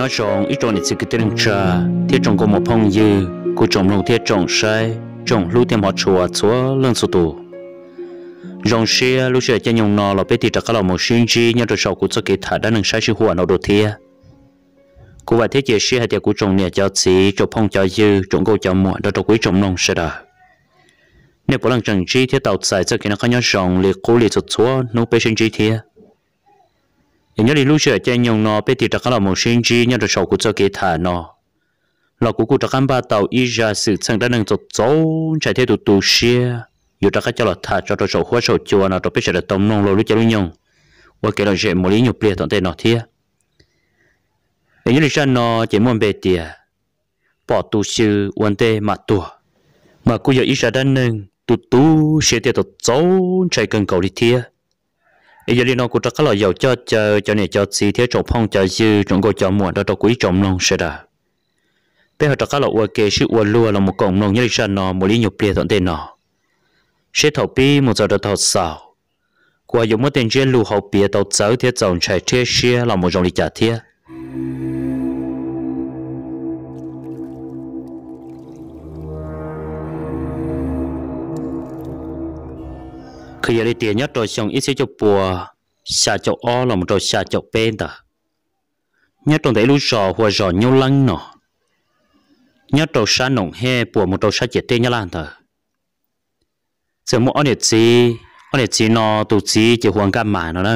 Nyob zoo ib tsoom niam txiv kwv tij neej tsa thiab tsoom nkauj muam phooj ywg, kuv tsoom mloog thiab tsoom saib, tsoom hlub thiab hmov tshua txhua leej txhua tus. Zoo siab lub sij hawm caij nyoog no los peb tig rov qab los mus sib ntsib nyob rau saum kuv txoj kev tham dab neeg saib sij huam no dua thiab. Kuv vam thiab cia siab hais tias kuv tsoom niam cov txiv, tsoom phooj cov ywg, tsoom nkauj cov muam nrog rau kuv ib tsoom mloog sawv daws, nej puav leej tseem ntsib thiab tau txais txoj kev noj qab nyob zoo li qub li txhua txhua hnub peb sib ntsib thiab. Es nyob li lub sij hawm caij nyoog no peb tig rov qab los mus sib ntsib nyob rau saum kuv txoj kev tham no, los kuv kuj rov qab npaj tau ib zaj xwm txheej dab neeg txaus txaus ntshai thiab tu tu siab yuav rov qab coj los tham tso rau saum huab saum cua no rau peb sawv daws tau mloog laug lub caij lub nyoog ua kev lom zem mus li ib nyuag pliag tom ntej no thiab. Es nyob li zaj no ces muaj npe tias pom tus xyw ua ntej mam tuag, mas kuj yog ib zaj dab neeg tu tu siab thiab txaus txaus ntshai kawg nkaus li thiab. Es yog li no kuv rov qab los yaum coj caw cov niam cov txiv thiab tsoom phooj cov ywg, tsoom nkauj cov muam nrog rau kuv ib tsoom mloog sawv daws, peb ho rov qab los ua ke sib ua luag los mus koom mloog nyob li zaj no mus li ib nyuag pliag tom ntej no, seb thaum pib mus txog rau thaum xaus, kuv ho yuav muab tej ntsiab lus hauv piav tau txawv thiab txaus ntshai thiab siab los mus zoo li cas thiab. Kuj yog li tias nyob rau xyoo ib txhiab cuaj pua xya caum ob los mus rau xya caum peb ntawd, nyob rau ntawm ib lub zos hu ua zos Nyub Leeb no, nyob rau sab Noom Hej puas mus rau sab ciam teb Nyab Laj ntawd, txawm muaj ob niam txiv. Ob niam txiv no tus txiv ces hu ua Nkaj Mas no na.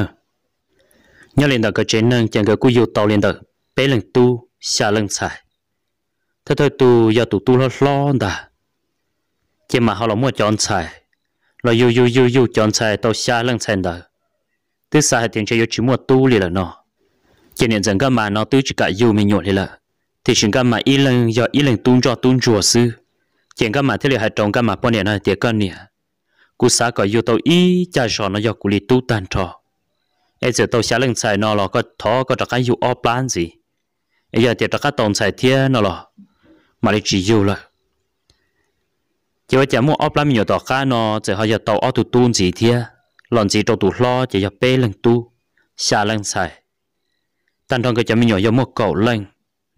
Nyob li ntawm nkawd tsev neeg ces nkawd kuj yug tau li ntawm peb leeg tub xya leej ntxhais. Thawj thawj tus yog tus tub hlob hlob ntag, ces mam ho los muaj cov ntxhais, los yug yug yug yug cov ntxhais tau xya leej ntxhais ntawd, twb xav hais tias ntshe yuav tsis muaj tub li lawm no. Ces niam ntxawm Nkaj Mas no twb tsis kam yug me nyuam li lawm, tiam sis Nkaj Mas ib leeg yog ib leeg tub ntsoj tub ntsuag xwb. Ces Nkaj Mas thiaj li hais rau Nkaj Mas poj niam no hais tias, koj niam, kuv xav kom yug tau ib caj zos no yog kuv li tub tag nrho. Es txawm tau xya leej ntxhais no los koj thov koj rov qab yug ob plab ntxiv. Es yog tias rov qab tau ntxhais thiab no los mam li tsis yug lawm. Ces ua cas muaj ob plab me nyuam tom qab no txawm ho yog tau ob tug tub ntxiv thiab, los ntxiv rau tus hlob ces yog peb leeg tub, xya leej ntxhais. Tag nrho nkawd cov me nyuam yog muaj kaum leej,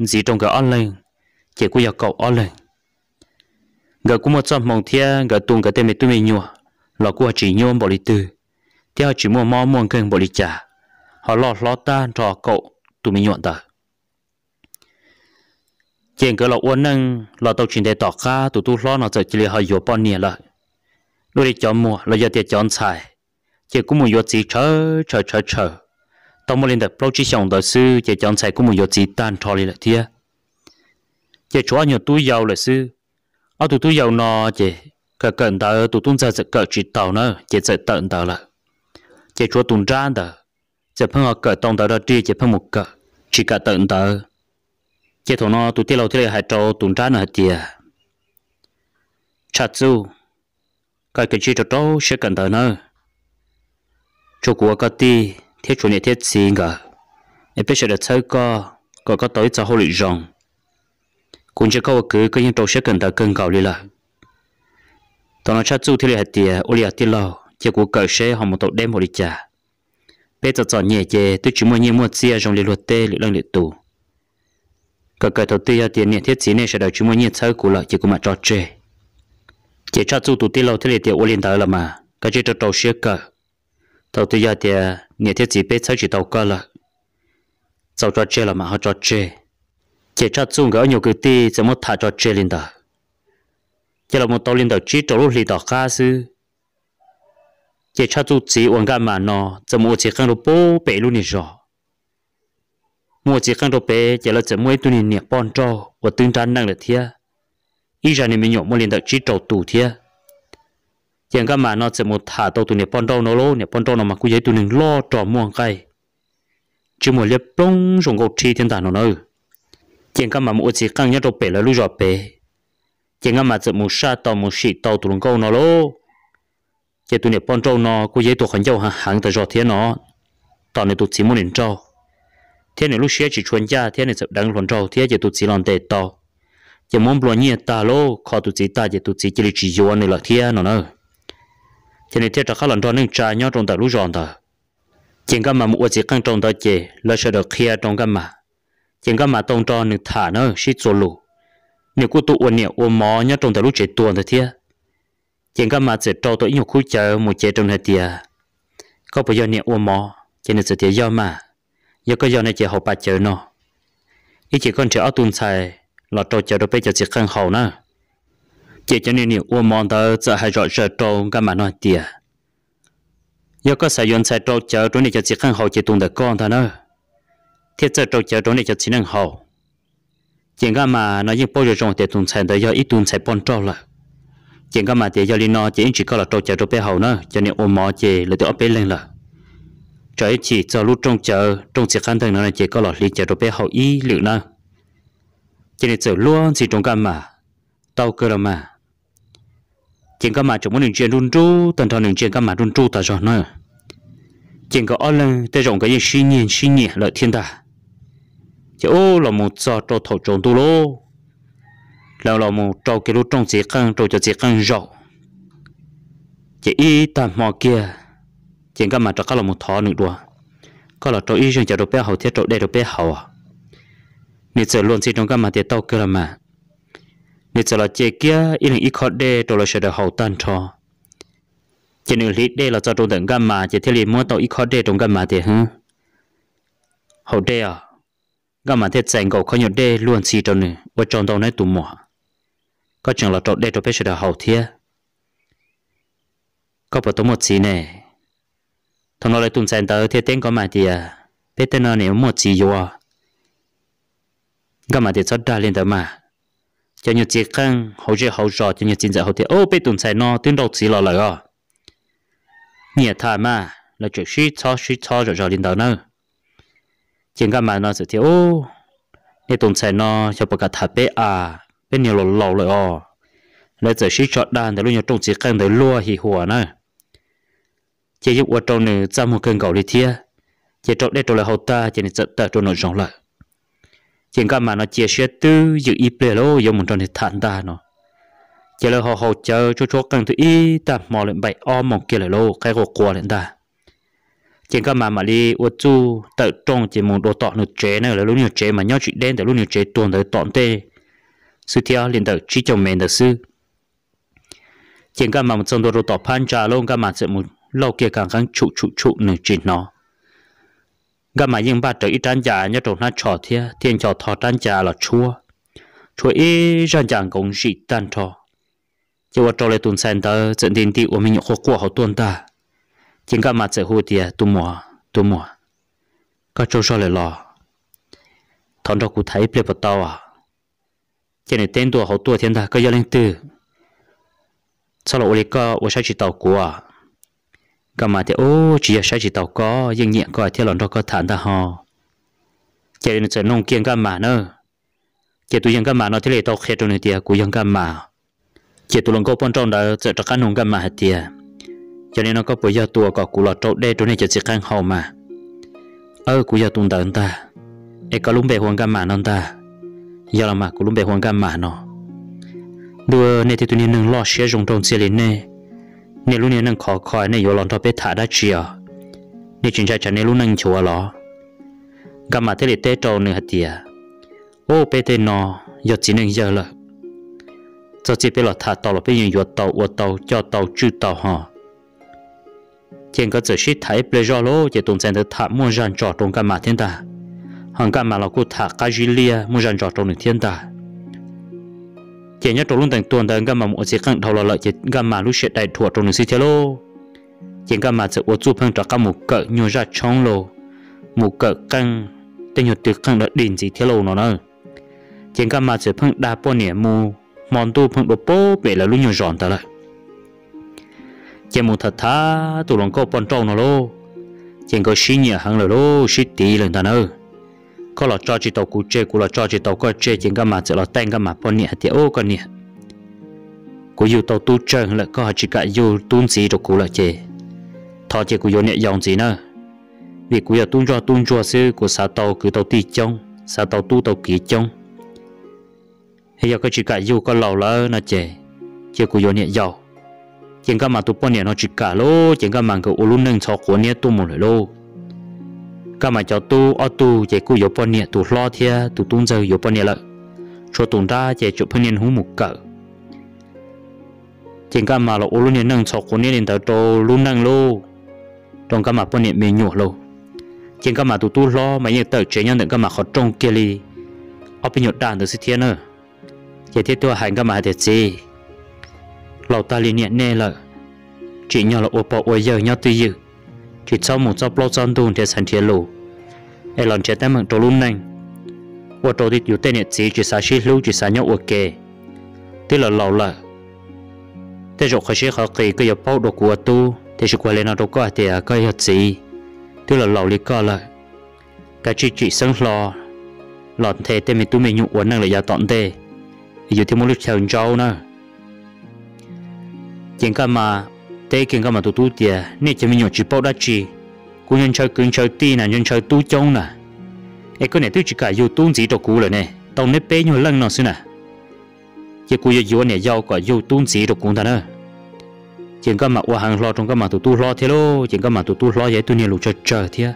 ntxiv rau nkawd ob leeg, ces kuj yog kaum ob leeg. Nkawd kuj muaj txoj hmoo thiab nkawd tu nkawd tej me tub me nyuam los kuj ho tsis nyuaj npaum li twg, thiab ho tsis muaj mob muaj nkeeg npaum li cas, ho loj hlob tag nrho kaum tus me nyuam ntawd. Ces nkawd los ua neej los tau tsis ntev tom qab tus tub hlob no txawm cia li ho yuav poj niam lawm. Luaj li cov muam los yog tias cov ntxhais, ces kuj mus yuav txiv tshawv tshawv tshawv tshawv. Tau muaj li ntawm plaub tsib xyoos ntawd xwb ces cov ntxhais kuj mus yuav txiv tag nrho li lawm thiab. Ces tshuav ob nyuag tub yau lawm xwb. Ob tug tub yau no ces kawm kawm ntawv tus tub ntxawg txawm kawm tsis taus na ces txawm tawm ntawv lawm. Ces tshuav tus nrab ntawd txawm pheej ho kawm tau ntawv rau rig ces pheej mus kawm, tsis kam tawm ntawv. Ces thaum no tus tij laug thiaj li hais rau tus nrab no hais tias, Tshaj Txuj, koj kav tsij rau rau siab kawm ntawv nawb. Tshuav kuv ua koj tij thiab tshuav niam thiab txiv nkawd, es peb sawv daws txhawb koj kom koj tau ib txoj hauj lwm zoo. Kuv ntsia koj ua kwv koj yeej rau siab kawm ntawv kawg nkaus li lawm. Thaum no Tshaj Txuj thiaj li hais tias, ua li os tij laug, cia kuv kawm seb ho mus tau deb npaum li cas. Peb txom txom nyem ces twb tsis muaj nyiaj muaj txiaj zoo li luag tej lwm leej lwm tus. Kawm kawm thaum twg yog tias niam thiab txiv nej sawv daws tsis muaj nyiaj txhawb kuv lawm ces kuv mam tso tseg. Ces Tshaj Txuj tus tij laug thiaj li tias, ua li ntawd los mas kav tsij rau rau siab kawm. Thaum twg yog tias niam thiab txiv peb txhawb tsis tau koj lawm, txaus tso tseg los mam ho tso tseg. Ces Tshaj Txuj nkawd ob nyuag kwv tij txawm muab tham tso tseg li ntawd. Ces los mus tau li ntawm tsib rau lub hlis tom qab xwb, ces Tshaj Txuj txiv uas Nkaj Mas no txawm mus ua txiv qeej rau pem ib lub niag zos. Mus ua txiv qeej rau pem ces lawv txawm muaj ib tug niag niam poj nrauj uas twb nrab neej lawm thiab, ib zaj niag me nyuam muaj li ntawm tsib rau tus thiab. Ces Nkaj Mas no txawm mus tham tau tus niam poj nrauj no lauj, niam poj nrauj no mas kuj yog ib tug neeg loj rog muaj nqaij, ntsej muag liab ploog zoo nkauj rhib thiab ntag no na. Ces Nkaj Mas mus ua txiv qeej nyob rau pem lawv lub zos pem, ces Nkaj Mas txawm mus saj tau mus sim tau tus hluas nkauj no lauj. Ces tus niam poj nrauj no kuj yog ib tug qhov ncauj heev heev tas zog thiab no, tos nws tus txiv muab nws nrauj, thiab nws lub siab tsis tshua ncaj thiab nws txawm deev hluas nraug thiab ces tus txiv los ntes tau. Ces muab nplua nyiaj tag lauj, kho tus txiv tag ces tus txiv cia li tsis yuav nws lawm thiab no na. Ces nws thiaj rov qab los nrog neej tsa nyob rau ntawm lub zos ntawd. Ces Nkaj Mas mus ua txiv qeej rau ntawd ces lawv sawv daws qhia rau Nkaj Mas, Ces Nkaj Mas tau nrog nws tham na sib txuas lus. Nws kuj tuaj ua niam ua mov nyob rau ntawm lub tsev tuag ntawd thiab. Ces Nkaj Mas txawm rau tau ib nyuag khub cawv mus cev rau nws hais tias, koj puas yog niam ua mov? Ces nws txawm tias yog mas, yog koj yog no ces haus pas cawv no, ib chim koj nrhiav ob tug ntxhais los rau cawv rau peb cov txiv qeej haus na. Ces cov niam ua mov ntawd txawm hais zom zaws rau Nkaj Mas no hais tias, yog koj xav yuav ntxhais rau cawv rau nej cov txiv qeej haus ces tus ntawm koj ntag na, thiaj txawj rau cawv rau nej cov txiv neej haus. Ces Nkaj Mas no yeej paub zoo zoo tias tus ntxhais ntawd yog ib tug ntxhais poj nrauj lawm. Ces Nkaj Mas tias yog li no ces ib chim koj los rau cawv rau peb haus na, cov niam ua mov ces lawv twb ob peb leeg lawm. Tsam ib chim txog lub rooj cawv rooj txiv qab nteeg no ces koj los hliv cawv rau peb haus ib lwm na. Ces nws txawm luag ntxhi rau Nkaj Mas, tau kawg los mas. Ces Nkaj Mas tseem muab nws ntsia nruj nruj tag nrho, nws ntsia Nkaj Mas nruj nruj tas zog na. Ces nkawd ob leeg tej zaum nkawd yeej sib nyiag sib nyiam lawm thiab ntag. Ces ub los mus txog rau thaum tsaus ntuj lauj, lawv los mus rau kiag lub rooj txiv qeej rau cov txiv qeej zaum. Ces ib tag hmo kiag, ces Nkaj Mas rov qab los mus thov nws dua, koj los rau ib zeeg cawv rau peb haus thiab rau dej rau peb haus. Nws txawm luag ntxhi rau Nkaj Mas tias tau kawg los mas. Nws txawm los ce kiag ib leeg ib khob dej rau lawv sawv daws haus tag nrho. Ces nws hliv dej los txog rau ntawm Nkaj Mas ces thiaj li muab tau ib khob dej rau Nkaj Mas tias hwb, haus dej os. Nkaj Mas thiaj txais nkaus khob nyuag dej luag ntxhi rau nws, ua tsaug ntau nawb tus muam, koj tseem los rau dej rau peb sawv daws haus thiab. Koj puas tau muaj txiv ne? Thaum no lawv tus ntxhais ntawd thiaj teb Nkaj Mas tias peb tej no nim muaj txiv yuav. Nkaj Mas tias txhob dag li ntawd mas, cov nyuag txiv qeej hauv zej hauv zos cov nyuag txiv ntxawm hauv tias ub peb tus ntxhais no twb nrauj txiv los lawm os. Nyiam tham mas lawv tseem sib txhob sib txhob zom zaws li ntawd na. Ces Nkaj Mas no txawm tias ub, nej tus ntxhais no xyov puas kam tham peb a, peb niag laus laus lawm os. Lawv txawm sib tso dag ntawm lub nyuag rooj txiv qeej ntawd luag hi huas na. Ces yeej ua rau nws txaj muag kawg nkaus li thiab. Ces rau dej rau lawv haus tag ces nws txawm tawm rau nraum zoov lawm. Ces Nkaj Mas no cia siab twb ywm ib pliag lauj yuav mus nrog nws tham ntag no. Ces lawv ho haus cawv tshuab tshuab qeej twb ib tag hmo lawm, npaim ob moos kiag lawm lauj, qaib qua qua lawm ntag. Ces Nkaj Mas mam li ua txuj tawm rooj ces mus dua tom nws tsev na, lawv lub nyuag tsev mas nyob tsis deb ntawm lub nyuag tsev tuag ntawd tom ntej xwb thiab, li ntawm tsib caug mev ntawd xwb. Ces Nkaj Mas mus txog ntua rau tom phab ntsa lauj, Nkaj Mas txawm mus lauj kiag kav nqeeb tshum tshum tshum nws tsis hnov. Nkaj Mas yeej npaj rawv ib rab ncas nyob rau hnab tsho thiab, thiaj nco tho rab ncas los tshuab, tshuab ib zaj ncas nkoos zim tag nrho. Ces ua rau lawv tus ntxhais ntawd txawm nti nti ua me nyuam quaj quaj hauv tuaj ntag. Ces Nkaj Mas txawm hu tias tus muam, tus muam, koj tsaug zog lawm los? Thov nrog kuv tham ib pliag puas tau? Ces nws teb ntua hauv tuaj thiab ntag, koj yog leej twg? Txhob los ua li koj ua saib tsis taus kuv. Nkaj Mas tias ub, tsis yog saib tsis taus koj, yeej nyiam koj thiaj los nrog koj tham ntag ho. Ces nws txawm nug kiag Nkaj Mas na. Ces tus yawg Nkaj Mas no thiaj li tau qhia rau nws tias kuv yog Nkaj Mas. Ces tus hluas nkauj poj nrauj ntawd txawm rov qab nug Nkaj Mas hais tias yog li no koj puas yog tus uas kom kuv los rau dej rau nej cov txiv qeej haus mas? Aw, kuv yog tus ntawd ntag. Es koj lub npe hu ua Nkaj Mas no ntag? Yog los mas, kuv lub npe hu ua Nkaj Mas no. Ntuj, nej twb tus niag neeg loj siab zoo nraug ntxiag li nej, nej lub niag neej khov kho nej yuav los nrog peb tham dab tsi os? Nej tsis ntshai tsam nej lub neej nchuav los? Nkaj Mas thiaj li teb rau nws hais tias ub, peb tej no yog txiv neej yawg lawm, txog txij peb los tham tau los peb yeej yuav tau ua tau coj tau tswj tau ho. Ces nkawd txawm sib tham ib pliag zog lauj, ces tus ntxhais ntawd tham muaj zaj ntsos rau Nkaj Mas thiab ntag, ho Nkaj Mas los kuj tham qab zib liaj muaj zaj ntsos rau nws thiab ntag. Ces nyob rau lub ntees tuag ntawd Nkaj Mas mus ua txiv qeej dhau los lawm ces Nkaj Mas lub siab dai dhuam rau nws xwb thiab lauj. Ces Nkaj Mas txawm ua txuj pheej rov qab mus kawm nyuag zaj tshoob lauj, mus kawm qeej, tej nyuag tw qeej dog dig ntxiv thiab lauj no na. Ces Nkaj Mas txawm pheej dag poj niam mus, hmo ntuj pheej dua pem lawv lub nyuag zos ntawd lawm. Ces mus tham tham tus hluas nkauj poj nrauj no lauj, ces nkawd sib nyiam heev lawm lauj, sib tiv lawm ntag na. Koj los tso tsis tau kuv tseg, kuv los tso tsis tau koj tseg, ces Nkaj Mas txawm los taij Nkaj Mas poj niam hais tias ub, koj niam, kuv yug tau tub tsawg lawm koj ho tsis kam yug tub ntxiv rau kuv lawm ces thov ces kuv yuav niam yau ntxiv na. Vim kuv yog tub ntsoj tub ntsuag xwb, kuv xav tau kwv tau tij coob, xav tau tub tau kiv coob. Es yog koj tsis kam yug koj laus lawm no ces cia kuv yuav niam yau. Ces Nkaj Mas tus poj niam no tsis kam lauj, ces Nkaj Mas nkawd ua lub neej ntxhov quav niab tuaj mus lawm lauj. Nkaj Mas cov tub ob tug ces kuj yuav poj niam, tus hlob thiab tus tub ntxawg yuav poj niam lawm, tshuav tus nrab ces tseem pheej niaj hnub mus kawm. Ces Nkaj Mas los ua lub niag neej ntxhov quav niab li ntawd rau lub neej lauj, rau Nkaj Mas poj niam me nyuam lauj. Ces Nkaj Mas tus tub hlob mas yeej tawm tsev nyob ntawm Nkaj Mas qhov rooj kiag li ob peb nyuag dag ntawd xwb thiab na. Ces thiaj tuaj hais Nkaj Mas hais tias, Txiv, laus tag li niam nej lawm, tsim nyog los ua pog ua yawg nyob twj ywm, tsis txhob mus txob plaub txob ntug nrhiav xaiv nrhiav lus, es los nrhiav teeb meem rau lub neej, ua rau yus tej niam txiv tsis xav sib hlub tsis xav nyob ua ke. Twb los laus lawm, tej zaum qhov siab qhov qis koj yuav paub dua kuv ua tub, tiam sis kuv hais li no rau koj hais tias koj yog txiv, twb los laus li koj lawm, kav tsij tsim xeeb hlo los nthe tej me tub me nyuam ua neej lawm yav tom ntej, yus thiaj muaj lub chaw ntsaub na. Ces Nkaj Mas teb kiag Nkaj Mas tus tub tias, Nej cov me nyuam tsis paub dab tsi, kuv ntshaw kwv ntshaw tij na, ntshaw tub coob na, es koj niam twb tsis kam yug tub ntxiv rau kuv lawm ne, tau neb peb nyuag leej no xwb na, ces kuv yuav yuav niam yau kom yug tub ntxiv rau kuv ntag na. Ces Nkaj Mas ua heev hlo rau Nkaj Mas tus tub hlob thiab lauj, ces Nkaj Mas tus tub hlob yog ib tug niag lus tsawg tsawg thiab.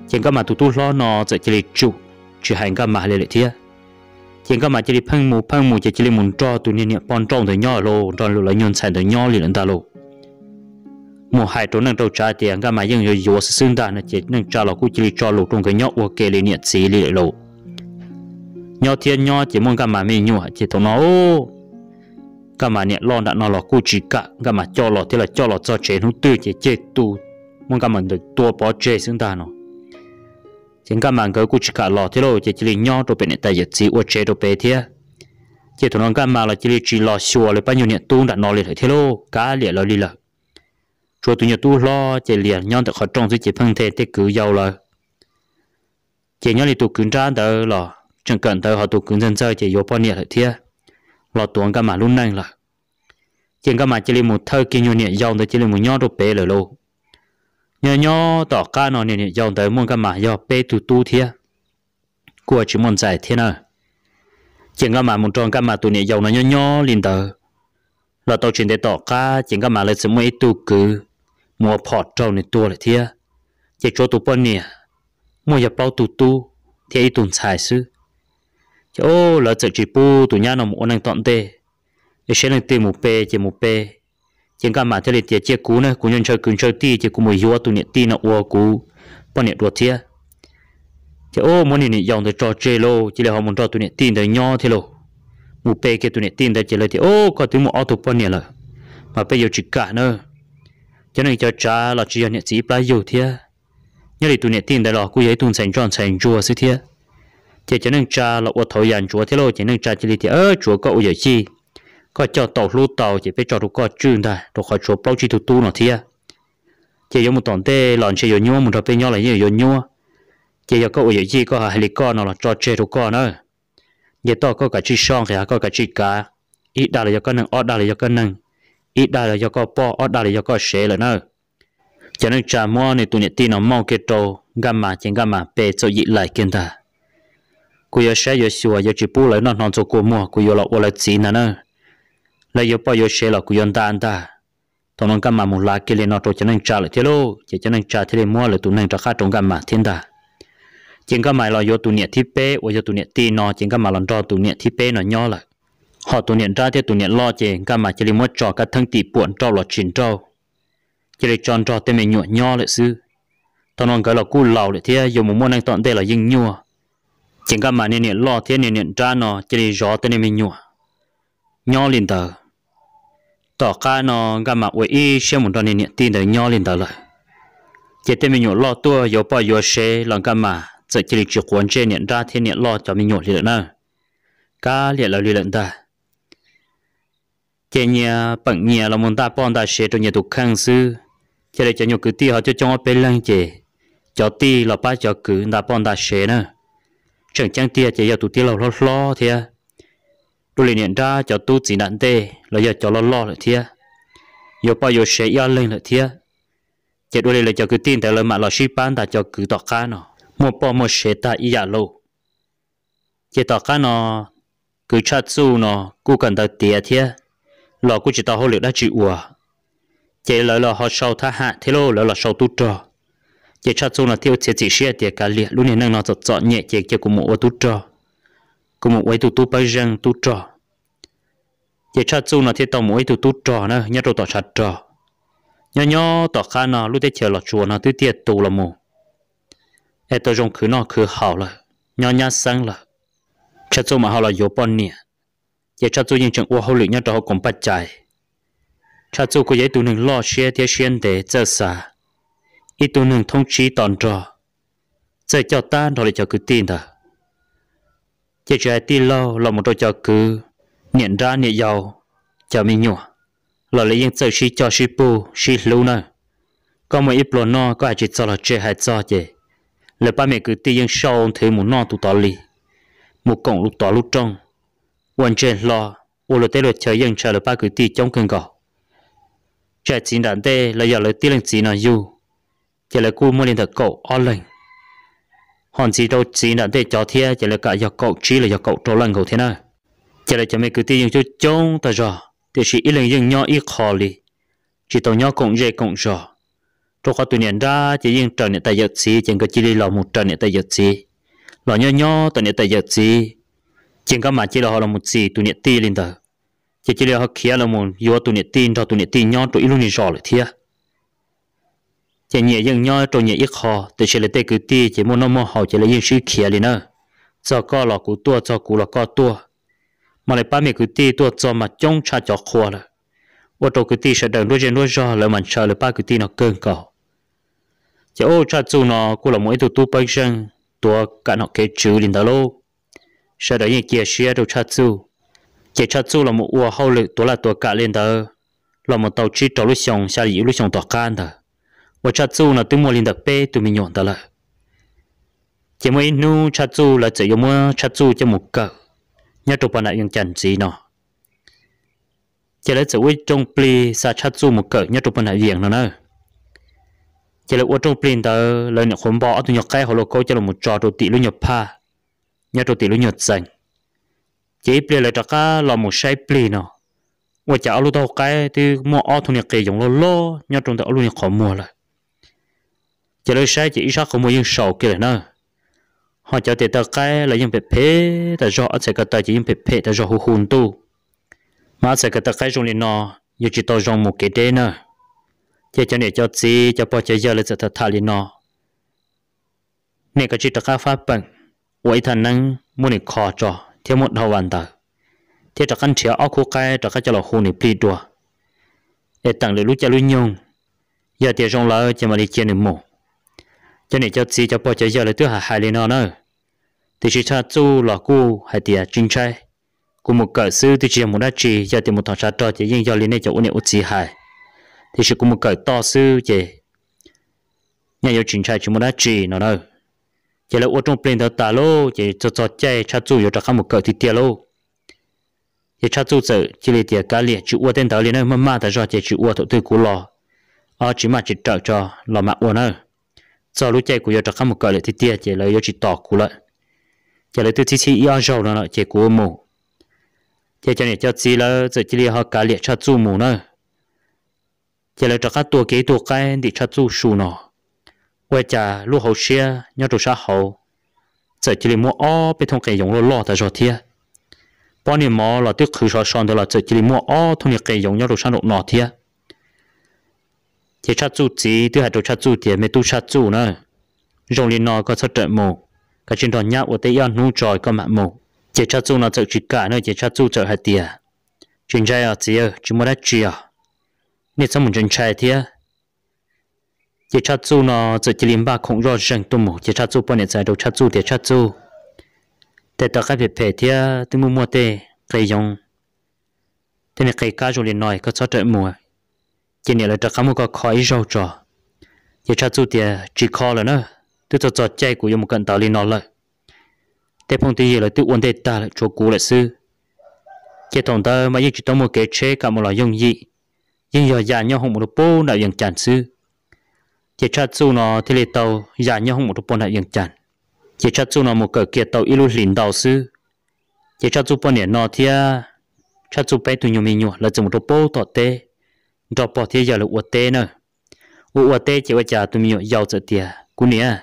Ces Nkaj Mas tus tub hlob no txawm cia li tsum tsis hais Nkaj Mas li lawm thiab. Ces Nkaj Mas cia li pheej mus pheej mus ces cia li mus nrog tus niag niam poj nrauj ntawd nyob lauj, nrog lawv nyuag ntxhais ntawd nyob li lawm ntag lauj. Mus hais rau neej rau tsav tias Nkaj Mas yeej yuav yuav xwb xwb ntag no ces neej tsa los kuj cia li tso lus rau nkawd nyob ua ke li niam txiv li lawm lauj. Nyob thiab nyob ces muaj Nkaj Mas me nyuam ces thaum no Nkaj Mas niam loj nram no los kuj tsis kam Nkaj Mas coj los thiab, los coj los txog tsev hnub twg ces ceg tu, muab Nkaj Mas ntawm tua pov tseg xwb ntag no. Ces Nkaj Mas nkawd kuj tsis kam los thiab lauj, ces cia li nyob rau pem niam tais yawm txiv ua tsev rau pem thiab. Ces thaum no Nkaj Mas los cia li tsis los xyuas lawv pab nyuag niam tub nram no li lawm thiab lauj, kav liam lawv li lawm. Tshuav tus nyuag tub hlob ces liam nyob ntawm qhov rooj xwb ces pheej nthe tej kwv yau lawm. Ces nyob li tus kwv nrab ntawd los tseem kawm ntawv, ho tus kwv ntxawg ntxawg ces yuav poj niam lawm thiab, los tuav Nkaj Mas lub neej lawm. Ces Nkaj Mas cia li mus thawj kiag nyuag niam yau ntawd cia li mus nyob rau pem lawm lauj. Nyob nyob tom qab no niag niam yau ntawd muaj Nkaj Mas yog peb tug tub thiab, kuj tsis muaj ntxhais thiab na. Ces Nkaj Mas mus nrog Nkaj Mas tus niam yau no nyob nyob li ntawd los tau tsis ntev tom qab ces Nkaj Mas lawv txawm muaj ib tug kwv mus ua phom raug nws tuag lawm thiab. Ces tshuav tus poj niam muaj yog plaub tug tub thiab ib tug ntxhais xwb. Ces lawv txawm tsis pub tus nyab no mus ua neej tom ntej, es seb leej twg mus pe ces mus pe. Ces Nkaj Mas thiaj li tias, Cia kuv na, kuv ntshaw kwv ntshaw tij ces kuv mus yuav tus niam tij no ua kuv poj niam dua thiab. Ces muab niag niam yau ntawd tso tseg lauj, cia li ho mus nrog tus niam tij ntawd nyob thiab lauj. Mus pe kiag tus niam tij ntawd ces lawv tias, Koj twb muaj ob tug poj niam lawm, mas peb yuav tsis kam na. Cov neej cov tsav los tsis yog niam txiv ib plab yug thiab. Nyob li tus niam tij ntawd los kuj yog ib tug ntxhais ntsoj ntxhais ntsuag xwb thiab. Ces cov neej tsa los ua thaum yam ntsuav thiab lauj, ces neej tsa cia li tias, Tsuav koj ua yawm yij, koj coj tau hlub tau ces peb tso rau koj tswj ntag, rau qhov tshuav plaub tsib tug tub no thiab. Ces yuav mus tom ntej los ntshe yuav nyuab, mus nrog peb nyob los yeej yuav nyuab. Ces yog koj ua yawm yij koj ho hais li koj no los tso tseg rau koj na. Nce toj koj kav tsij soj nqis, koj kav tsij kav. Ib dag los yog koj neeg, ob dag los yog koj neeg, ib dag los yog koj poj, ob dag los yog koj sev lawm na. Cov neej tsa muab nws tus niam tij no mauj kiag rau Nkaj Mas ces Nkaj Mas pe txaum yim lais kiag ntag. Kuv yuav saib yuav xyuas, yuav tsis pub lawv noj hno ntxuag kua muag, kuv yuav los ua lawv txiv ntag na. Lawv yuav poj yuav sev los kuv yuav nta ntag. Thaum no Nkaj Mas mus lav kiag li no rau cov neej tsa lawm thiab lauj, ces cov neej tsa thiaj li muab lawv tus neeg rov qab rau Nkaj Mas thiab ntag. Ces Nkaj Mas los yuav tus niam thib peb uas yog tus niam tij no, ces Nkaj Mas los nrog tus niam thib peb no nyob lawm. Ho tus niam nrab thiab tus niam loj ces Nkaj Mas cia li muab tso kab theeb tim puam nrauj los tsis nrauj, cia li tso nrog tej me nyuam nyob lawm xwb. Thaum no nkawd los kuj laus lawm thiab, yuav mus muaj neej tom ntej los yeej nyuaj. Ces Nkaj Mas niag niam loj thiab niag niam nrab no cia li zov tej niag me nyuam nyob li ntawd. Tom qab no Nkaj Mas ua ib siab mus nrog niag niam tij ntawd nyob li ntawd lawm. Ces tej me nyuam loj tuaj yuav poj yuav sev los Nkaj Mas txawm cia li tsis quav ntsej niam nrab thiab niam loj cov me nyuam li lawm na. Kav liam lawv li lawm ntag. Ces nyias peem nyias los mus nta poj nta sev rau nyias tus kheej xwb. Ces lawv cov nyuag kwv tij ho coob coob ob peb leeg ces cov tij los pab cov kwv nta poj nta sev na. Tseem ceeb tiag ces yog tus tij laug hlob hlob thiab. Dua li niam nrab cov tub txiv nram ntej los yog cov loj loj lawm thiab, yuav poj yuav sev ib ob leeg lawm thiab. Ces dua li lawv cov kwv tij ntawd lawv mam los sib pab nta cov kwv tom qab no, muaj poj muaj sev tag ib yam lauj. Ces tom qab no kwv Tshaj Txuj no kuj kawm ntawv tiav thiab, los kuj tsis tau hauj lwm dab tsi ua. Ces lawv los ho sau thab ham thiab lauj, lawv los sau tub rog. Ces Tshaj Txuj no thiaj ua txiav txim siab tias kav liam, lub niag neej no txom txom nyem ces cia kuv mus ua tub rog, kuv mus ua ib tug tub pawb zeej tub rog. Ces Tshaj Txuj no thiaj tau mus ua ib tug tub rog na nyob rau tom tshav rog. Nyob nyob tom qab no lub teb chaws Los Tsuas no twb tiaj tus los mus, es tau zoo khwv noj khwv haus lawm, nyob nyab xeeb lawm. Tshaj Txuj mam ho los yuav poj niam, ces Tshaj Txuj yeej tseem ua hauj lwm nyob rau hauv koom paj cai. Tshaj Txuj kuj yog ib tug neeg loj siab thiab siab ntev txawj xav, ib tug neeg thoob tsib to nrog, txawj coj tag nrho li cov kwv tij ntawd. Ces tsis hais tij laug los mus rau cov kwv, niam nrab niam yau, cov me nyuam los lawv yeej txawj sib coj sib pug sib hlub na. Koj muaj ib pluag noj koj hais tsis txog los tseg, hais txog ces lawv pab me kwv tij yeej sau nthwv mus noj tus tod li, mus koom lub tod lub rooj, ua ntsej hlo, ua luag teb luag chaw yeej ntshai lawv pab kwv tij coob kawg nkaus. Tsis hais txiv nram ntej los yog lawv tib leej txiv no yug, ces lawv kuj muaj li ntawm kaum ob leeg, ho ntxiv rau txiv nram ntej cov thiab ces lawv kam yog kaum tsib los yog kaum rau leej nkaus thiab na. Ces lawv cov me kwv tij yeej coob coob tag zog, tiam sis ib leeg yeej nyob ib qho li, tsis tau nyob koom zej koom zos, rau qhov tus niam nrab ces yeej raws niam tais yawm txiv, ces nkawd cia li los mus raws niam tais yawm txiv, los nyob nyob tom niam tais yawm txiv, ces nkawd mam cia li ho los mus txis tus niam tij li ntawd, ces cia li ho khiav los mus yuav tus niam tij nrog tus niam tij nyob rau ib lub niag zos lawm thiab. Ces nyias yeej nyob rau nyias ib qho, tiam sis lawv tej kwv tij ces muaj noj muaj haus ces lawv yeej sib khiav li na. Txog koj los kuv tuaj, txog kuv los koj tuaj, mas lawv pab me kwv tij tuaj txog mas coob tshaj cov qhua lawm, ua rau kwv tij sawv daws nruab zej nruab zog lawv mas ntshaw lawv pab kwv tij no kawg nkaus. Ces ub, Tshaj Txuj no kuj los mus ib tug tub pawb zeej tuav kam nom kev tswv li ntawd lauj. Sawv daws yeej cia siab rau Tshaj Txuj. Ces Tshaj Txuj los mus ua hauj lwm tuav laj tuav kam li ntawd los mus tau tsib rau lub xyoo, xya yim lub xyoo tom qab ntawd, uas Tshaj Txuj no twb muaj li ntawm peb tug me nyuam ntawd lawm. Ces muaj ib hnub Tshaj Txuj lawv txawm yuav muab Tshaj Txuj coj mus kawm nyob rau pog nam Vias Cas ntxiv no. Ces lawv txawm ua ib rooj plig xa Tshaj Txuj mus kawm nyob rau pog nam Vias no na. Ces lawv ua rooj plig ntawd lawv nyuam qhuav npo ob tug nyuag qaib hauv lauj kaub coj los tso rau tim lub nyuag phaj nyob rau tim lub nyuag txee. Ces ib pliag lawv rov qab los mus saib plig no, ua cas ob lub taub hau qaib twb muaj ob tug niag qe yoov loj loj nyob rau ntawm ob lub niag qhov muag lawm. Ces lawv saib ces ib sab qhov muag yeej saus kiag lawm na. Ho cov tes taw qaib los yeej phem phem tas zog, ob txhais ko taw ces yeej phem phem tas zog hu hu ntuj. Mas ob txhais ko taw qaib zoo li no yuav tsis tau zoo mus kev deb na. Ces cov niam cov txiv cov pog cov yawg lawv txawm tham tham li no, nej kav tsij rov qab fab peem ua ib thaj neeb muab nws kho tso thiab muab dhau vas ntawd, thiab rov qab nrhiav ob khub qaib rov qab coj los hu nws plig dua, es teem lwm lub caij lub nyoog, yog tias zoo lawm ces mam li cia nws mus. Cov niam cov txiv cov pog cov yawg lawv twb hais hais li no na, tiam sis Tshaj Txuj los kuj hais tias tsis ntshai, kuv mus kawm xwb twb tsis yog mus dab tsi, yog tias mus tom tshav rog ces yeej yog li nej cov ua niam ua txiv hais, tiam sis kuv mus kawm toj xwb ces nyaj yuav tsis ntshai tsis muaj dab tsi no na. Ces lawv ua rooj plig ntawd tas lauj ces txog txog caij Tshaj Txuj yuav rov qab mus kawm tiag tiag lauj. Ces Tshaj Txuj txawm cia li tias kav liam tsis ua tej ntawd li na, maj maj tas zog ces tsis ua, thaum twg kuv los tsis maj tsis rawm tso los mam ua na. Txog lub caij kuv yuav rov qab mus kawm lawm tiag tiag ces lawv yuav tsis tos kuv lawm. Ces lawv twb txhib txhib ib ob zaug no lawm ces kuv mus. Ces cov niam cov txiv lawv txawm cia li ho kav liam Tshaj Txuj mus na. Ces lawv rov qab tua kiag ib tug qaib ntim Tshaj Txuj su no, ua cas lub hauv siab nyob rau sab hauv txawm cia li muaj ob peb thooj qe yoov loj loj tas zog thiab. Pob niag mov los twb qhwv sov so ntawd los txawm cia li muaj ob thooj niag qe yoov nyob rau sab nraum no thiab. Ces Tshaj Txuj txiv twb hais rau Tshaj Txuj tias, me tub Tshaj Txuj na, zoo li no koj txhob rawm mus, kav tsij nrog nyab ua teb ib ob hnub tso koj mam mus. Ces Tshaj Txuj no txawm tsis kam na, ces Tshaj Txuj txawm hais tias, tsis ntshai os txiv, tsis muaj dab tsi os, nej txhob mus ntshai ntshai thiab. Ces Tshaj Txuj no txawm cia li npaj khoom zoj zeeg tuaj mus, ces Tshaj Txuj poj niam txawm hais rau Tshaj Txuj tias, Tshaj Txuj, tej taw qaib phem phem thiab twb muaj muaj tej qe yoov, tej niag qe kab zoo li no koj txhob rawm mus, ces niam lawv rov qab muab koj kho ib zaug tso. Ces Tshaj Txuj tias, tsis kho lawm na, twb txog txog caij kuv yuav mus kawm ntawv li no lawm. Tej phooj tej ywg lawv twb ua ntej tag lawm tshuav kuv lawm xwb. Ces thaum ntawd mas yeej tsis tau muaj kev tsheb kam mus los yooj yim, yeej yog ya nyob hoom mus rau puag nram Vias Cas xwb. Ces Tshaj Txuj no thiaj li tau ya nyob hoom mus rau puag nram Vias Cas. Ces Tshaj Txuj no mus kawm kiag tau ib lub hlis ntau xwb, ces Tshaj Txuj poj niam no thiab Tshaj Txuj peb tug nyuag me nyuam lawv txawm mus rau puag tom teb nrog pog thiab yawg lawv ua teb na. Ua ua teb ces ua cas tus me nyuam yau txawm tias, Kuv niam,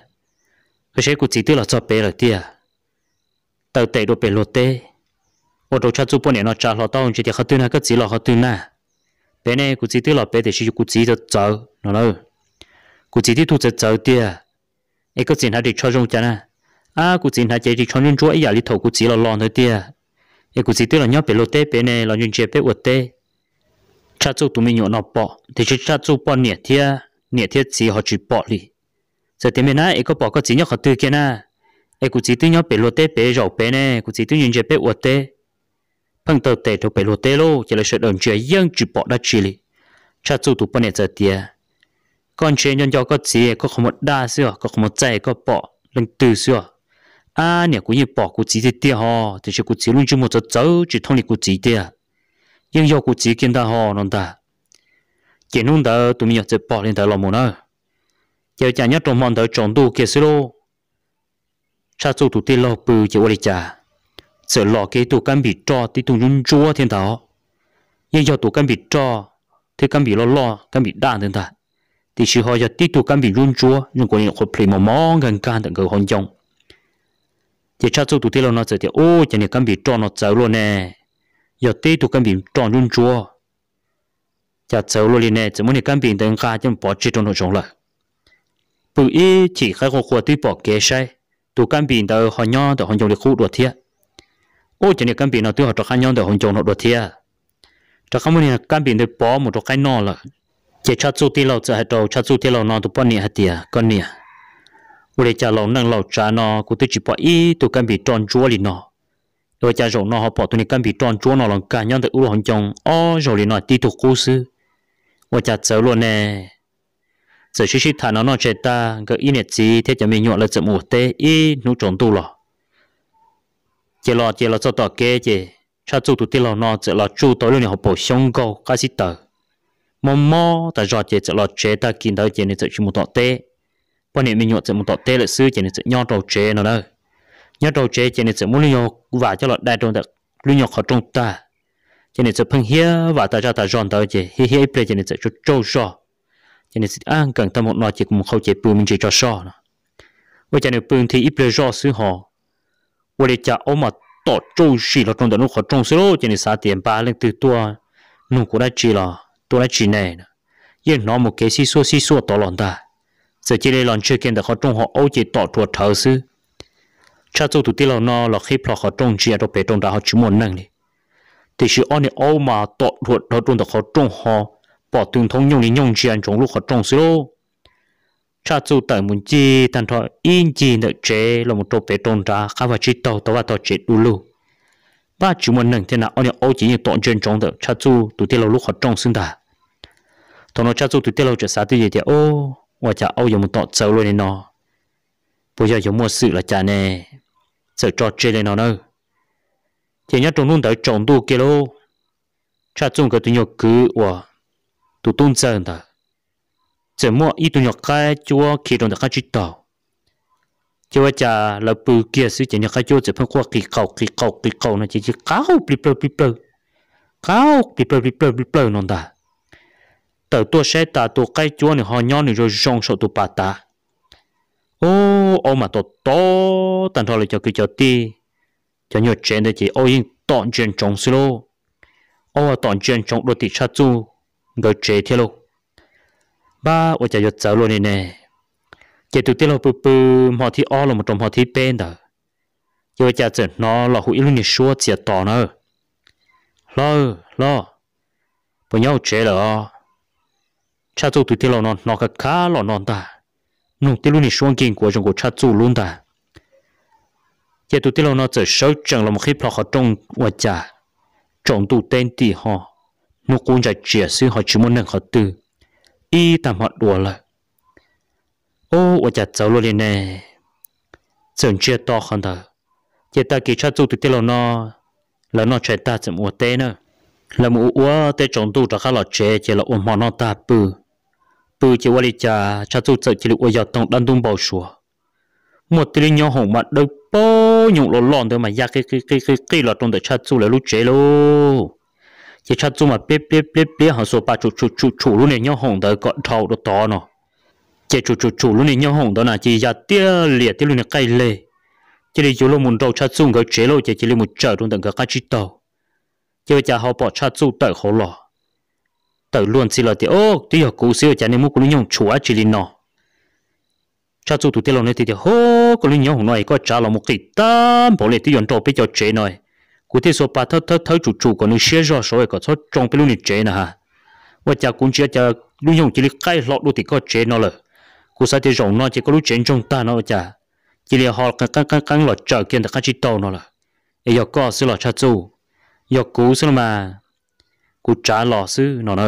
koj saib kuv txiv twb los txog pem lawm tiag, taw tes dua pem luag teb. Ua rau Tshaj Txuj poj niam no tsa hlo taub hau ntsia tias, Qhov twg na, koj txiv los qhov twg na? Pem ne, kuv txiv twb los pem tiam sis kuv txiv txawv txawv no na. Kuv txiv tib tug txawv txawv tiag. Es koj txiv hnav ris tsho zoo cas na? Ab, kuv txiv hnav cev ris tsho ntsuab ntsuab ib yam li thaum kuv txiv los los ntawd tiag. Es kuv txiv twb los nyob pem luag teb pem ne, los ntsia ntsia peb ua teb. Tshaj Txuj tus me nyuam no pom tiam sis Tshaj Txuj poj niam thiab niam thiab txiv ho tsis pom li. Txawm tias, Me na, es koj pom koj txiv nyob qhov twg kiag na? Es kuv txiv twb nyob pem luag teb pem zaum pem ne, kuv txiv twb ntsia ntsia peb ua teb. Pheej taw tes rau pem luag teb lauj, ces lawv sawv daws ntsia yeej tsis pom dab tsi li. Tshaj Txuj tus poj niam txawm tias, Koj ntsia nco nco koj txiv, koj qhov muag daj xwb os, koj qhov muag txaij koj pom leej twg xwb os. Ab niam, kuv yeej pom kuv txiv tiag tiag ho, tiam sis kuv txiv lub ntsej muag txawv txawv tsis thooj li kuv txiv tiag. Yeej yog kuv txiv kiag ntag ho no ntag. Ces hnub ntawd tus me nyuam txawm pom li ntawd los mus na. Ces ua cas nyob rau hmo ntawd tsaus ntuj kiag xwb lauj, Tshaj Txuj tus tij laug pw ces ua li cas txawm los kiag ib tug kab npis roj tib tug ntsuab ntsuab thiab ntag. Yeej yog tus kab npis roj thiab kab npis loj loj kab npis daj ntawd ntag, tiam sis ho yog tib tug kab npis ntsuab ntsuab zoo nkaus li qhuav plis mos mos nkag nkag ntawm nkawd hauv ncoo. Ces Tshaj Txuj tus tij laug no txawm tias, Ub, cas niag kab npis roj no txawv luaj ne, yog tib tug kab npis roj ntsuab ntsuab. Cas txawv luaj li ne, txawm muab niag kab npis ntawd nqa coj mus pov tseg rau nraum zoov lawm. Pw ib chim qaib qua qua twb pom kev saib, tus kab npis ntawd ho nyob ntawm hauv ncoo li qub dua thiab. Ub, cov niag kab npis no twb ho rov qab nyob ntawm hauv ncoo no dua thiab. Rov qab muab niag kab npis ntawd pov mus rau qaib noj lawm. Ces Tshaj Txuj tij laug txawm hais rau Tshaj Txuj tij laug no tus poj niam hais tias, Koj niam, ua li cas laus neej laus tsav no kuv twb tsis pom ib tug kab npis roj ntsuab li no. Ua cas zaum no ho pom tus niag kab npis roj ntsuab no los nkag nyob ntawm wb lub hauv ncoo ob zaug li no tib tug qub xwb. Ua cas txawv luaj ne? Txawm sib sib tham no noj tshais tag, nkawd ib niam txiv thiab cov me nyuam lawv txawm mus ua teb ib hnub tsaus ntuj los. Ces los ces los txog tom kev ces Tshaj Txuj tus tij laug no txawm los tsuj tau lub niag hauv paus xyoob nkaug qab xib taws, mob mob tas zog ces txawm los tsev. Tag kis ntawd ces nws txawm tsis mus tom teb, poj niam me nyuam txawm mus tom teb lawm xwb ces nws txawm nyob rau tsev no na. Nyob rau tsev ces nws txawm muab lub nyuag vam coj los dai rau ntawm lub nyuag qhov rooj tag, ces nws txawm pheej hiab vam tas zaj tas zog ntawd ces hiab hiab ib pliag ces nws txawm tsaug tsaug zog. Ces nws txawm, Ab, nkees tag npaum no ces kuv mus qhau cev pw me ntsis tso soj no. Ua cas nws pw nthi ib pliag zoj xwb ho ua li cas aub mas tom tsuj sim los rau ntawm lub qhov rooj xwb lauj. Ces nws xav tias npaj leej twg tuaj nug kuv dab tsi los tuaj dab tsi ne. Yeej hnov mus kev xib xuaj xib xuaj tod los ntag. Txawm cia li los ntseg kiag ntawm qhov rooj ho aub ces tom rhuav rhawv xwb. Tshaj Txuj tus tij laug no los qhib plho qhov rooj ntsia rau pem rau nrad ho tsis muaj neeg li. Tiam sis ob niag aub mas tom rhuav rhawv rau ntawm qhov rooj ho pom tw nthoob nyooj li nyooj ntsia ntsoov lub qhov rooj xwb lauj. Tshaj Txuj tawm mus ncig tag nrho ib ncig ntawm tsev los mus rau pem rau nrad qab vaj tsib taug tau vaj tog tsev du lug. Pab tsis muaj neeg thiab na, ob niag aub ces yeej tom ntsia ntsoov ntawm Tshaj Txuj tus tij laug lub qhov rooj xwb ntag. Thaum no Tshaj Txuj tus tij laug txawm xav twj ywm tias, Ub, ua cas aub yuav mus tom txawv luaj li no? Puas yog yuav muaj xwm los cas ne? Txawm tso tseg li no na. Ces nyob rau hnub ntawd tsaus ntuj kiag lauj, Tshaj Txuj nkawd tus nyuag kwv uas tus tub ntxawg ntawd txawm muaj ib tug nyuag qaib cuab khi rau ntawm qab tsib taug. Ces ua cas lawv pw kiag xwb ces niag qaib cuab txawm pheej quaj qis qaus qis qaus qis qaus no ces cia li qaug plig plawg plig plawg, qaug plig plawg plig plawg plig plawg no ntag. Tawm tuaj saib tas tus qaib cuab nws ho nyob nws zoo zoo saum tus pas tav. Ub, aub mas tom tom tag nrho lawv cov kwv cov tij, cov nyuag tsev ntawd ces aub yeej tom ntsia ntsoov xwb lauj. Aub tom ntsia ntsoov dua tim Tshaj Txuj nkawd tsev thiab lauj. Npab, ua cas yuav txawv luaj li ne? Ces tus tij laug pw pw hmo thib ob los mus rau hmo thib peb ntawd, ces ua cas txawm hnov los hu ib lub niag suab txias tos na, Hlob, hlob, puas nyob hauv tsev lawm os? Tshaj Txuj tus tij laug no hnov khav khav los no ntag, mloog tib lub niag suab nkig nkuav zoo nkaus Tshaj Txuj lub ntag. Ces tus tij laug no txawm sawv tsees los mus qhib plho qhov rooj ua cas tsaus ntuj teb nti ho, hnub qub ntsa tsias xwb ho tsis muaj neeg qhov twg ib tag hmo dua lawm. Ub, ua cas txawv luaj li ne? Txawm ntsia to qhov ntawd, ces tag kis Tshaj Txuj tus tij laug no lawv noj tshais tag txawm mus ua teb na. Lawv mus ua ua teb tsaus ntuj rov qab los tsev ces los ua hmo noj tag pw. Pw ces ua li cas Tshaj Txuj txawm cia li ua yog toog dab ntub npau suav. Muaj tib lub nyob hoom mas dawb paug nyoos los loj ntawd mas ya qi qi qi qi los rau ntawm Tshaj Txuj lawv lub tsev lauj. Ces Tshaj Txuj mas pliab pliab pliab pliab ho xuas pa tshum tshum tshum tshum lub niag nyob hoom ntawd kom dhau rau tod no. Ces tsum tsum tsum lub niag nyooj hoom ntawd na cia li ya tiag lias thiab lub niag qaij leg, cia li yuav luag mus nraus Tshaj Txuj nkawd tsev lauj, ces cia li mus tsawm rau ntawm nkawd qab tsib taug. Ces ua cas ho pom Tshaj Txuj tawm hauv los, tawm luag ntxhi los tias, Au, twb yog kuv xwb, ua cas nej muab kuv lub nyooj tshuam dab tsi li no? Tshaj Txuj tus tij laug no tias, Hov, koj lub nyooj hoom no es koj tsav los mus qis tag npaum li twb yuav nraus peb cov tsev no, kuv thiaj xuas pas thawb thawb thawb tsum tsum kom nws siab zog saud kom txhob tsoo peb lub niag tsev na ha. Ua cas kuv ntsia cas lub nyooj cia li qaij hlo dua tim koj tsev no lawm. Kuv xav tias zaum no ces koj lub tsev ntsoog tag no ua cas cia li ho qeeb qeeb qeeb los tsawm kiag ntawm qab tsib taug no lawm. Es yog koj xwb los Tshaj Txuj? Yog kuv xwb los mas, kuv tsav los xwb no na.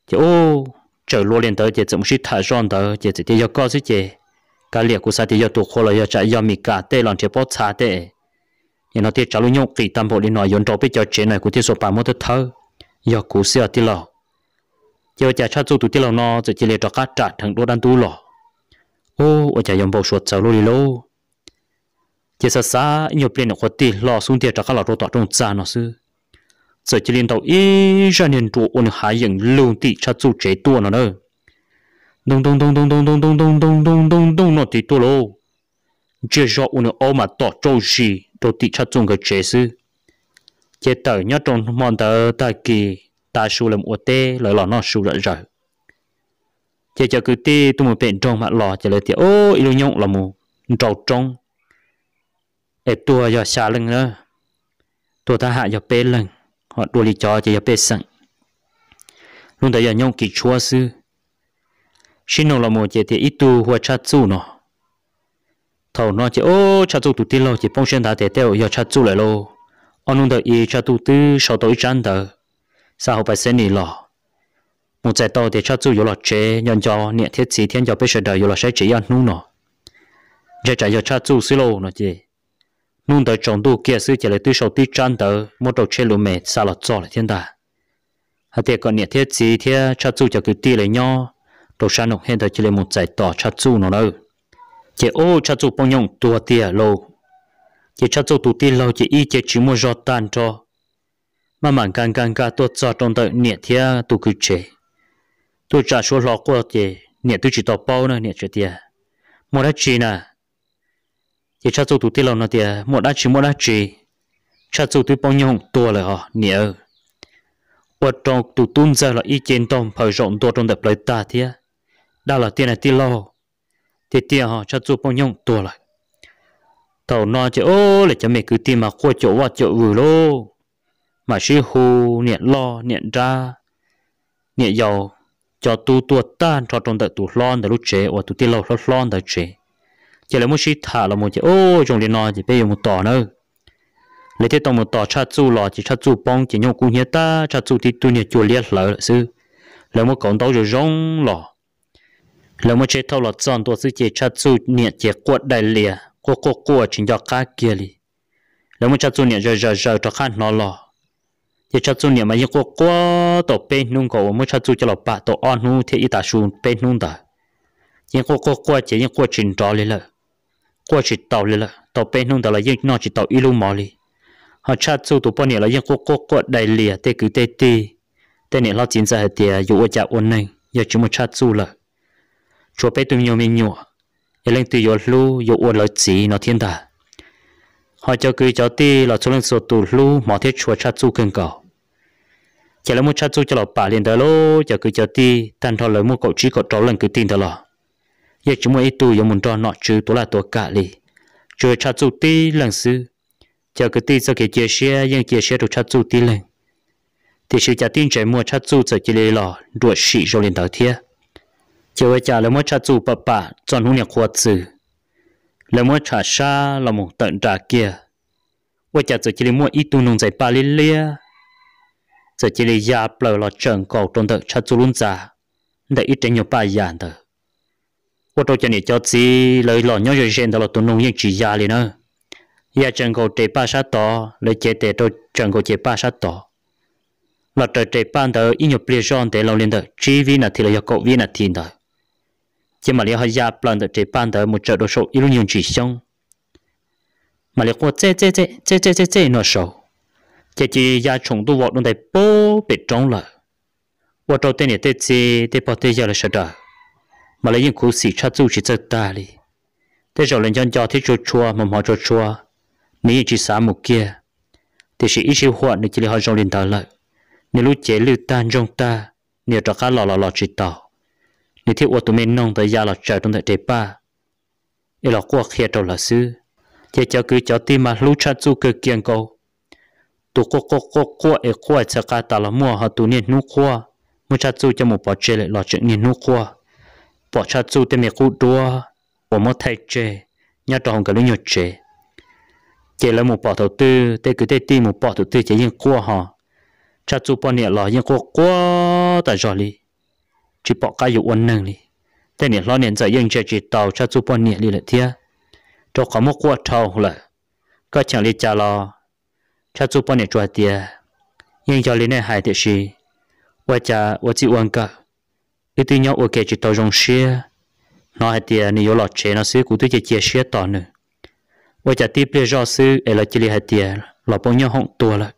Ces ub, tsawm luag li ntawd ces txawm mus sib tham zoj ntawd ces txawm tias, Yog koj xwb ces kav liam, kuv xav tias yog tus qhua los yog tsam yog Mis Kas tej los nrhiav pob txha tej, nim no thiaj tsav lub nyooj qis tag npaum li no yuav nraus peb cov tsev no, kuv thiaj xuas pas muab thawb thawb. Yog kuv xwb os tij laug. Ces ua cas Tshaj Txuj tus tij laug no txawm cia li rov qab ram dheev duab dab ntub los. Ub, ua cas yuav npau suav txawv luaj li lauj? Ces xav xav ib nyuag pliag nws qhuav tig hlo xub ntiag rov qab los rau tom rooj txag no xwb, txawm cia li ntaus ib zaj niag nruas ua nws hav yeem lug tim Tshaj Txuj tsev tuaj no na. Ntoo ntoo ntoo ntoo ntoo ntoo ntoo ntoo ntoo ntoo ntoo ntoo ntoo no tig tuaj lauj. Ntsiag zog ua nws aub mas tom tsauj zis rau tim Tshaj Txuj nkawd tsev xwb. Ces tawm nyob rau hmo ntawd tag kis, tav su lawv mus ua teb, lawv los noj su zom zaws. Ces cov kwv tij tuaj mus pem nroog mam los ces lawv tias, Ub, ib lub nyooj los mus nraus roob es tuag yog xya leej na, tuag thab ham yog peb leeg, ho dua li cov ces yog pej xeem. Lub ntawd yog nyooj kis tshuab xwb. Sib nug los mus ces tias ib tug hu ua Tshaj Txuj no. Thaum no ces ub, Tshaj Txuj tus tij laug ces poob siab nthav tias tej zaum yog Tshaj Txuj lawm lauj. Ob hnub ntawd ib Tshaj Txuj twb sau tau ib tsab ntawv xa hauv pais xeb nis los, mus txais tau tias Tshaj Txuj yuav los tsev nco nco niam thiab txiv thiab nco peb sawv daws yuav los saib tsev ib ob hnub no. Ntshai tsam yog Tshaj Txuj xwb lauj no ces hnub ntawd tsaus ntuj kiag xwb ces lawv twb sau tib tsab ntawv muab rau tsheb lus mes xa los txog lawm thiab ntag, hais tias kom niam thiab txiv thiab Tshaj Txuj cov kwv tij lawv nyob rau sab Noom Hej ntawd cia li mus txais tos Tshaj Txuj no na. Ces ub, Tshaj Txuj poob nyooj tuag tiag lauj. Ces Tshaj Txuj tus tij laug ces ib ce tsis muaj zog tag nrho, maj mam nkag nkag nkag tuaj txog rau ntawm niam thiab tus kwv tsev. Tuaj tsa suab hlo quaj ces niam twb tsis tau paub na, niam tseem tias, Muaj dab tsi na? Ces Tshaj Txuj tus tij laug no tias, Muaj dab tsi muaj dab tsi, Tshaj Txuj twb poob nyooj tuag lawm os niam. Ua rau tus tub ntxawg los ib ce ntaug nphaws zaum ntua rau ntawm plawv tag thiab. Dag los tiag na tij laug, tiag tiag ho Tshaj Txuj poob nyooj tuag lawm. Thaum no ces ub, lawv cov me kwv tij mas quaj caum vaj caum vwm lauj, mam sib hu niam loj niam nrab, niam yau, cov tub tuaj tag nrho rau ntawm tus hlob ntawd lub tsev uas tus tij laug hlob hlob ntawd tsev. Ces lawv muab sib tham los mus ces, Ub, zoo li no ces peb yuav mus tos nawb. Lawv thiaj tau mus tos Tshaj Txuj los ces Tshaj Txuj poob ces nyooj kub hnyiab tag, Tshaj Txuj tib tug niag cua liab hlawv lawm xwb. Lawv muab kauv ntaub zoo zoo los, lawv muab tsheb thauj los txog ntua xwb ces Tshaj Txuj niam ces quaj dai lias, quaj quaj quaj tsis nco qab kiag li. Lawv muab Tshaj Txuj niam zaws zaws zaws rov qab hnov los, ces Tshaj Txuj niam mas yeej quaj quaj tau peb hnub nkaus uas muab Tshaj Txuj coj los pam tau ob hnub thiab ib tav su peb hnub ntawd. Yeej quaj quaj quaj ces yeej quaj tsis nrov li lawm, quaj tsis taus li lawm, tau peb hnub ntawd los yeej noj tsis tau ib lub mov li. Ho Tshaj Txuj tus poj niam los yeej quaj quaj quaj dai lias tej kwv tej tij, tej niam hlob txiv ntxawm hais tias yuav ua cas ua neeg yog tsis muaj Tshaj Txuj lawm. Tshuav peb tug me nyuam me nyuam, es leej twg yuav hlub yuav ua lawv txiv no thiab ntag. Ho cov kwv cov tij los txhua leej txhua tus hlub hmov thiab tshua Tshaj Txuj kawg nkaus. Ces lawv muab Tshaj Txuj coj los pam li ntawd lauj, cov kwv cov tij tag nrho lawv muaj kaum tsib kaum rau leej kwv tij ntawd los yeej tsis muaj ib tug yuav mus nrog nom tswv tuav laj tuav kam li, tsuas yog Tshaj Txuj tib leeg xwb. Cov kwv tij txoj kev cia siab yeej cia siab rau Tshaj Txuj tib leeg, tiam sis cas tib ntsais muag Tshaj Txuj txawm cia li los nruam sim zoo li ntawd thiab. Ces ua cas lawv muab Tshaj Txuj pam pam txog hnub niag qhuav txwm, lawv muab tsham sab los mus tawm nram kiag, ua cas txawm cia li muaj ib tug noog ntxais paj liab liab txawm cia li ya plaws los tsawm nkaus rau ntawm Tshaj Txuj lub ntxa, ntawm ib rev nyuag paj yas ntawd. Ua rau cov niam cov txiv lawv los nyob ze ze ntawd los tus noog yeej tsis ya li na. Ya tsawm nkaus rev paj sab tod, lawv cev tes rau tsawm nkaus ces paj sab tod, los raws rev paj ntawd ib nyuag pliag zoj ntev los li ntawm tsib vib nas this los yog kaum vib nas this ntawd, ces mam li ho ya plaws ntawm rev paj ntawd mus tsawm rau saum ib lub nyuag ntsis xyoob, mam li quaj txej txej txej txej txej txej no saud, ces cia li ya tshoom ntuj vau dua ntais pem roob lawm. Ua rau tej niam tej txiv tej pog tej yawg lawv sawv daws mas lawv yeej khuv xim Tshaj Txuj tsis txawj tag li. Tej zaum lawv nco nco thiab tshua tshua hmo hmo tshua tshua, nws yeej tsis xav mus kiag. Tiam sis ib sij huam nws cia li ho zoo li ntawd lawm, nws lub cev lwj tag ntsoog tag, nws yuav rov qab los los los tsis tau. Nws thiaj ua tus me noog ntawd ya los tsaws rau ntawm tes paj es los quaj qhia rau lawv xwb. Ces cov kwv cov tij mas hlub Tshaj Txuj kawg kiag nkaus. Tus quaj quaj quaj quaj es quaj txhawv qa tas los muaj, ho tus niaj hnub quaj, muab Tshaj Txuj coj mus pov tseg lawm los tseem niaj hnub quaj, pom Tshaj Txuj tej me qub duab uas muab thaij tseg nyob rau hauv nkawd lub nyuag tsev. Ces lawv mus pom thaum twg, tej kwv tej tij mus pom thaum twg ces yeej quaj ho. Tshaj Txuj poj niam los yeej quaj quaj tas zog li, tsis pom qab yuav ua neeg li. Tej niam hlob niam ntxawm yeej ntsia tsis tau Tshaj Txuj poj niam li lawm thiab, rau qhov muab quaj dhau lawm. Koj cheem li cas los Tshaj Txuj poj niam tsuas hais tias, yeej yog li nej hais tiam sis ua cas ua txij ua nkawm wb twb nyob ua ke tsis tau zoo siab, hnov hais tias nws yuav los tsev no xwb kuv twb cia cia siab tos nws. Ua cas tib pliag zoj xwb es lawv cia li hais tias los poob nyob hoom tuag lawm.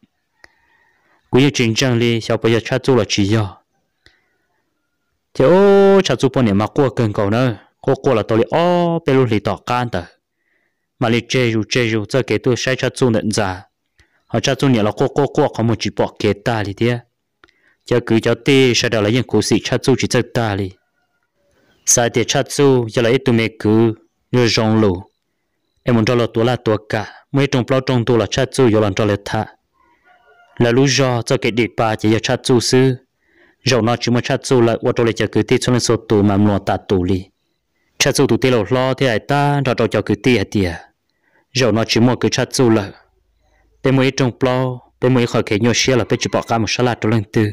Kuv yeej tsis ntseeg li, xyov puas yog Tshaj Txuj los tsis yog. Ces ub, Tshaj Txuj poj niam mas quaj kawg nkaus na, quaj quaj los tau li ob peb lub hlis tom qab ntawd, mam li tseg zus tseg zus txoj kev tuaj saib Tshaj Txuj ntawm ntxa. Ho Tshaj Txuj niam los quaj quaj quaj qhov muag tsis pom kev tag li thiab. Cov kwv cov tij sawv daws los yeej khuv xim Tshaj Txuj tsis txawj tag li, xav hais tias Tshaj Txuj yog lawv ib tug me kwv zoo zoo lus, es mus nrog luag tuav laj tuav kam, muaj ib rooj plaub rooj ntug los Tshaj Txuj yuav los nrog lawv tham. Lawv lub zog txoj kev dim pa ces yog Tshaj Txuj xwb. Zaum no tsis muaj Tshaj Txuj lawm ua rau li cov kwv tij txhua leej txhua tus mas mluas tas tus li. Tshaj Txuj tus tij laug hlob thiaj hais tag nrho rau cov kwv tij hais tias, zaum no tsis muaj kwv Tshaj Txuj lawm. Peb muaj ib rooj plaub, peb muaj ib qho kev nyuaj siab los peb tsis pom qab mus sab laj rau leej twg.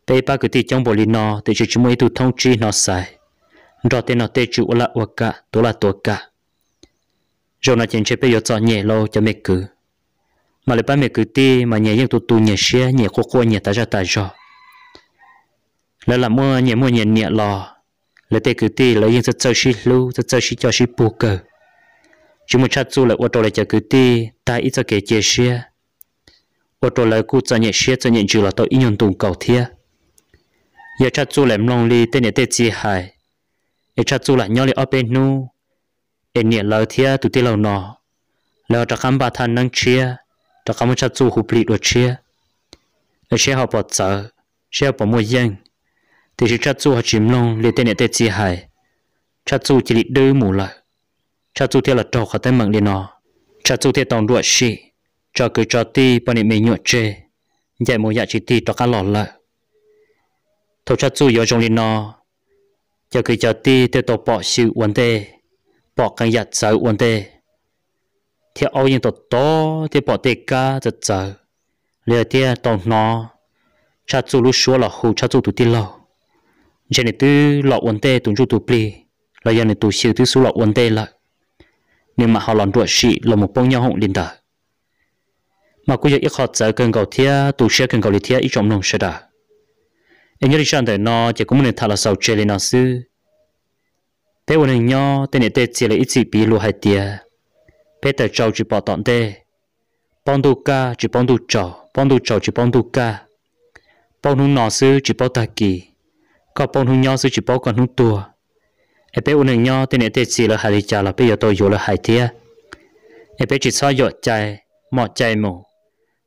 Peb ib pab kwv tij coob npaum li no tiam sis tsis muaj ib tug thoob tsib hnov xaiv, nrog tej nom tej tswv ua laj ua kam, tuav laj tuav kam. Zaum no ces ntshe peb yuav txom nyem lauj cov me kwv. Mas lawv pab me kwv tij mas nyias yeej tu tu nyias siab, nyias quaj quaj nyias tas zaj tas zog. Lawv lam muaj nyias muaj nyias niam los, lawv tej kwv tij lawv yeej txawj txawj sib hlub, txawj txawj sib coj sib pug kawg. Tsis muaj Tshaj Txuj lawm ua rau lawv cov kwv tij tag ib txoj kev cia siab, ua rau lawv kuj txom nyem siab txom nyem ntsws los tau ib nyuag ntu nkaus thiab. Yog Tshaj Txuj lam mloog li tej niam tej txiv hais, es Tshaj Txuj lam nyob li ob peb hnub, es niam lawv thiab tus tij laug no, lawv ho rov qab npaj thaj neeb tshiab, rov qab muab Tshaj Txuj hu plig dua tshiab, es seb ho puas txawv, seb ho puas muaj yeej. Tiam sis Tshaj Txuj ho tsis mloog li tej niam tej txiv hais, Tshaj Txuj cia li dwb mus lawm. Tshaj Txuj thiaj los raug qhov teeb meem li no. Tshaj Txuj thiaj tau nruam sim, tso kwv tso tij poj niam me nyuam tseg, ncaim mus yam tsis tig rov qab los lawm. Thaum Tshaj Txuj yuav zoo li no, cov kwv cov tij thiaj tau pom xyw ua ntej, pom qee yam txawv ua ntej, thiab aub yeej tom tod thiab pom tej kab txawv txawv, li thiaj tau hnov Tshaj Txuj lub suab los hu Tshaj Txuj tus tij laug. Ntshe nws twb los ua ntej tus ntsuj tus plig, los yog nws tus xyw twb xub los ua ntej lawm, nws mam ho los nruam sim los mus poob nyob hoom li ntawd. Mas kuj yog ib qho txawv kawg nkaus thiab tu siab kawg nkaus li thiab ib tsoom mloog sawv daws. Es nyob li zaj ntawm no ces kuv muab nws tham los xaus tseg li no xwb. Peb ua neeg nyob tej niam tej txiv lawv ib txwm piv lus hais tias, peb tawm tsau tsis pom tom ntej, paub ntuj kaj tsis paub ntuj tsaus, paub ntuj tsaus tsis paub ntuj kaj, paub hnub no xwb tsis paub tag kis, koj paub hnub nyob xwb tsis paub koj hnub tuag. Es peb ua neeg nyob tej niam tej txiv lawv hais li cas los peb yuav tau yuav lawv hais thiab. Es peb tsis txhob yuam cai, mom cai mus.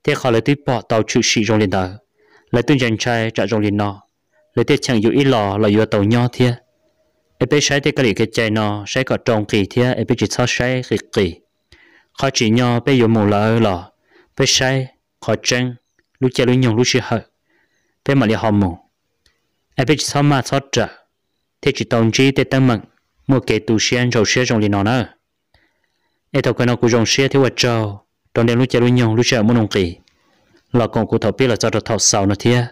Tej qhov lawv twb pom tau tshwm sim zoo li ntawd, lawv twb ntshai ntshai tsam zoo li no, lawv thiaj cheem yus ib los los yuav tau nyob thiab. Es peb saib tej kab lim kev cai no saib kom rau nqis thiab es peb tsis txhob saib qis qis. Qhov tsim nyog peb yuav mus lawm los peb saib qhov tseeb, lub caij lub nyoog lub sij hawm, peb mam li ho mus. Es peb tsis txhob maj txhob rawm, thiaj tsis tau ntsib tej teeb meem muaj kev tu siab ntxhov siab zoo li no na. Es thaum kawg no kuv zoo siab thiab ua tsaug rau nej lub caij lub nyoog lub sij hawm muaj nuj nqis los koom kuv thaum pib los txog rau thaum xaus no thiab.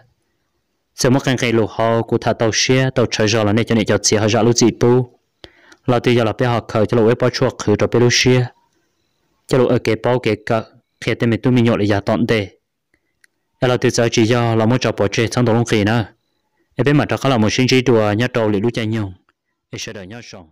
Txawm muaj qee nqe lus hauv kuv tham tau siab tau tshawv zog los nej cov niam cov txiv ho zam lub txim pub. Los twg yog los peb ho khaws coj los ua ib pob tshuaj qhwv rau peb lub siab, coj los ua kev paub kev kawm qhia tej me tub me nyuam li yav tom ntej. Es los twg txawv tsis yog los muab tso pov tseg txhob ntau lub nqis na. Es peb mam rov qab los mus sib ntsib dua nyob rau lwm lub caij nyoog. Es sawv daws nyob zoo.